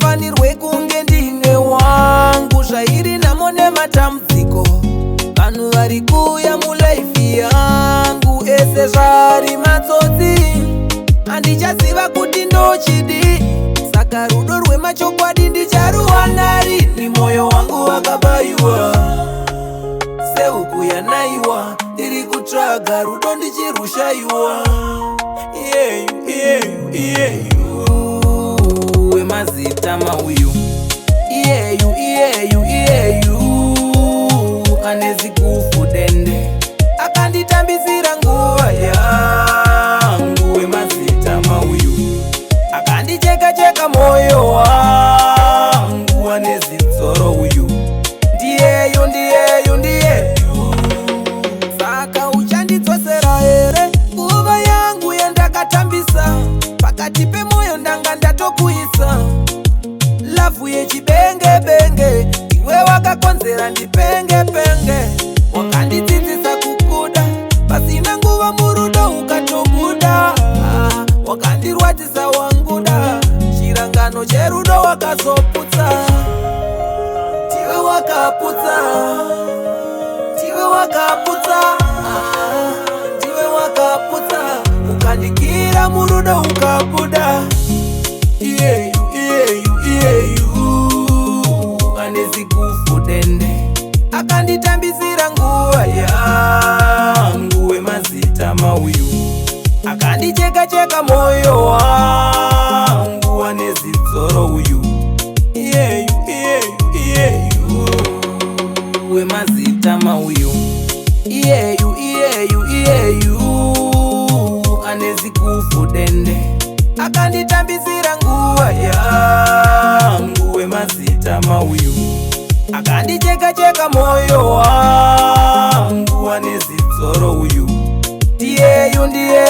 Handichafanirwe kunge ndine wangu. Zvairi nhamo nematambudziko, vanhu vari kuuya mulife yangu ese zvari matsotsi. Handichaziva kuti ndochidi, saka rudo rwemachokwadi ndicharuwana rini? Mwoyo wangu wakabayiwa sehuku yanaiwa, ndiri kutsvaga rudo ndichirushayiwa. Iyeyu, iyeyu, iyeyu wemazita mauyu, iyeyu, iyeyu, iyeyu ane zigufu dende, akanditambisira nguva yangu. Wemazita mauyu akandicheka-cheka mwoyo wangu, ane zidzoro uyu, ndiyeyu, ndiyeyu, ndiyeyu. Saka uchandidzosera here nguva yangu yandakatambisa? Pakati pemwoyo ndanga ndatokuisa. Love yechibenge-benge, iwe wakakonzera ndipenge-penge. Wakandidzidzisa kukuda, pasina nguva murudo ukatobuda. Ah, wakandirwadzisa wanguda, chirangano cherudo wakazoputsa. Ndiwe wakaputsa, ndiwe wakaputsa. Ah, ndiwe wakaputsa, ukandikira murudo ukabuda. Iyeyu, iyeyu, iyeyu ane zigufu dende, akanditambisira nguva yangu. Wemazita mauyu akandicheka-cheka mwoyo wangu, ane zidzoro uyu, iyeyu, iyeyu, iyeyu wemazita mauyu, iyeyu, iyeyu, iyeyu ane zigufu dende, akanditambisira nguva yangu. Wemazita mauyu akandicheka-cheka mwoyo wangu, ane zidzoro uyu, ndiyeyu, ndiyeyu.